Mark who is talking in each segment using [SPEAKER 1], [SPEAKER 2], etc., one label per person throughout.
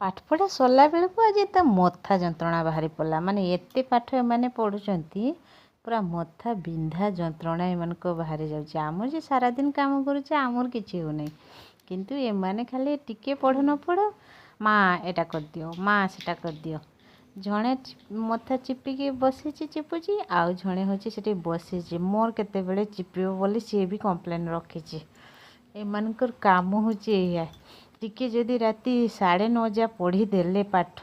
[SPEAKER 1] ପାଠପଢ଼ା ସରିଲା ବେଳକୁ ଆଜି ତା ମଥା ଯନ୍ତ୍ରଣା ବାହାରି ପଡ଼ିଲା। ମାନେ ଏତେ ପାଠ ଏମାନେ ପଢ଼ୁଛନ୍ତି, ପୁରା ମଥା ବିନ୍ଧା ଯନ୍ତ୍ରଣା ଏମାନଙ୍କ ବାହାରି ଯାଉଛି। ଆମର ଯେ ସାରାଦିନ କାମ କରୁଛେ, ଆମର କିଛି ହେଉନାହିଁ, କିନ୍ତୁ ଏମାନେ ଖାଲି ଟିକେ ପଢ଼ ନ ପଢ଼, ମା ଏଇଟା କରିଦିଅ, ମା ସେଟା କରିଦିଅ। ଜଣେ ମଥା ଚିପିକି ବସିଛି, ଚିପୁଛି, ଆଉ ଜଣେ ହେଉଛି ସେଠି ବସିଛି, ମୋର କେତେବେଳେ ଚିପିବ ବୋଲି ସିଏ ବି କମ୍ପ୍ଲେନ୍ ରଖିଛି। ଏମାନଙ୍କର କାମ ହେଉଛି ଏଇଆ। ଟିକେ ଯଦି ରାତି 9:30 ଯାଏ ପଢ଼ିଦେଲେ ପାଠ,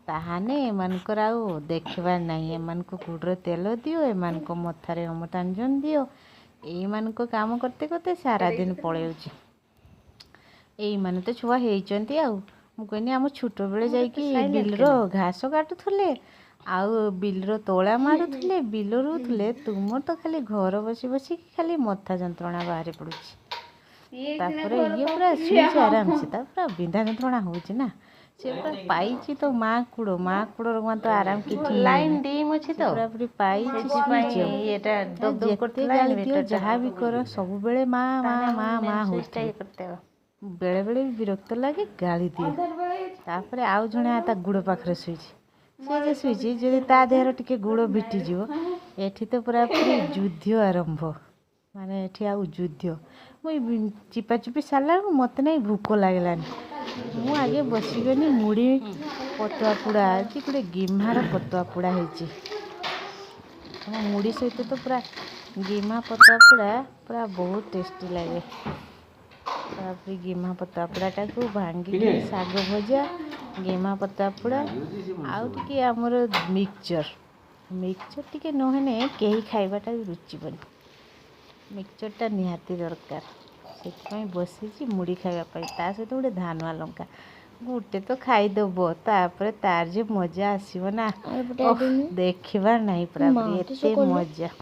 [SPEAKER 1] ତାହାନେ ଏମାନଙ୍କର ଆଉ ଦେଖିବାର ନାହିଁ। ଏମାନଙ୍କୁ ଗୋଡ଼ରେ ତେଲ ଦିଅ, ଏମାନଙ୍କ ମଥାରେ ଅମୃତାଞ୍ଜନ ଦିଅ, ଏଇମାନଙ୍କ କାମ କରତେ କରତେ ସାରାଦିନ ପଳେଉଛି। ଏଇମାନେ ତ ଛୁଆ ହେଇଛନ୍ତି। ଆଉ ମୁଁ କହିନି, ଆମ ଛୋଟବେଳେ ଯାଇକି ବିଲର ଘାସ କାଟୁଥିଲେ ଆଉ ବିଲର ତୋଳା ମାରୁଥିଲେ, ବିଲ ରୋଉଥିଲେ। ତୁମର ତ ଖାଲି ଘର ବସି ବସିକି ଖାଲି ମଥା ଯନ୍ତ୍ରଣା ବାହାରି ପଡ଼ୁଛି। ତାପରେ ଇଏ ପୁରା ଶୋଇଛି ଆରାମସେ, ତା ପୁରା ବିନ୍ଧା ଯନ୍ତ୍ରଣା ହେଉଛି ନା, ସେ ପୁରା ପାଇଛି ତ ମା କୁଡ଼, ମା କୁଡ଼ର ତ ଆରାମ କିଛି।
[SPEAKER 2] ଲାଇନ୍ ଡିମ୍ ଅଛି ତ,
[SPEAKER 1] ପୁରାପୁରି ପାଇଛି, ଶୋଇଛି।
[SPEAKER 2] ଇଏଟା
[SPEAKER 1] ଯେତେ ଗାଳି ଦିଅ, ଯାହା ବି କର, ସବୁବେଳେ ମା ମା ମା ମା ହେଉଛି। ବେଳେବେଳେ ବି ବିରକ୍ତ ଲାଗେ, ଗାଳି ଦିଏ। ତାପରେ ଆଉ ଜଣେ ତା ଗୁଡ଼ ପାଖରେ ଶୋଇଛି। ସେ ଯେ ଶୋଇଛି, ଯଦି ତା ଦେହରେ ଟିକେ ଗୋଡ଼ ଭିଟିଯିବ, ଏଠି ତ ପୁରାପୁରି ଯୁଦ୍ଧ ଆରମ୍ଭ। ମାନେ ଏଠି ଆଉ ଯୁଦ୍ଧ। ମୁଁ ଚିପାଚୁପି ସାରିଲା ବେଳକୁ ମୋତେ ନାଇଁ ଭୋକ ଲାଗିଲାନି। ମୁଁ ଆଗେ ବସିଗନି। ମୁଢ଼ି ପତୁଆ ପୋଡ଼ା ଆଜି, ଗୋଟେ ଗିମ୍ହାର ପତୁଆ ପୋଡ଼ା ହେଇଛି। ଆମ ମୁଢ଼ି ସହିତ ତ ପୁରା ଗିମା ପତୁଆ ପୋଡ଼ା ପୁରା ବହୁତ ଟେଷ୍ଟି ଲାଗେ। ତାପରେ ଗିମା ପତୁଆ ପୋଡ଼ାଟାକୁ ଭାଙ୍ଗିକି ଶାଗ ଭଜା, ଗିମା ପତୁଆ ପୋଡ଼ା ଆଉ ଟିକେ ଆମର ମିକ୍ସଚର୍। ମିକ୍ସଚର୍ ଟିକେ ନହେଲେ କେହି ଖାଇବାଟା ବି ରୁଚିବନି। ମିକ୍ସଚର୍ଟା ନିହାତି ଦରକାର। ସେଥିପାଇଁ ବସିଛି ମୁଢ଼ି ଖାଇବା ପାଇଁ, ତା ସହିତ ଗୋଟେ ଧାନୁଆ ଲଙ୍କା ଗୋଟେ ତ ଖାଇଦେବ, ତାପରେ ତାର ଯେ ମଜା ଆସିବ ନା, ଦେଖିବାର ନାହିଁ, ପୁରା ଏତେ ମଜା।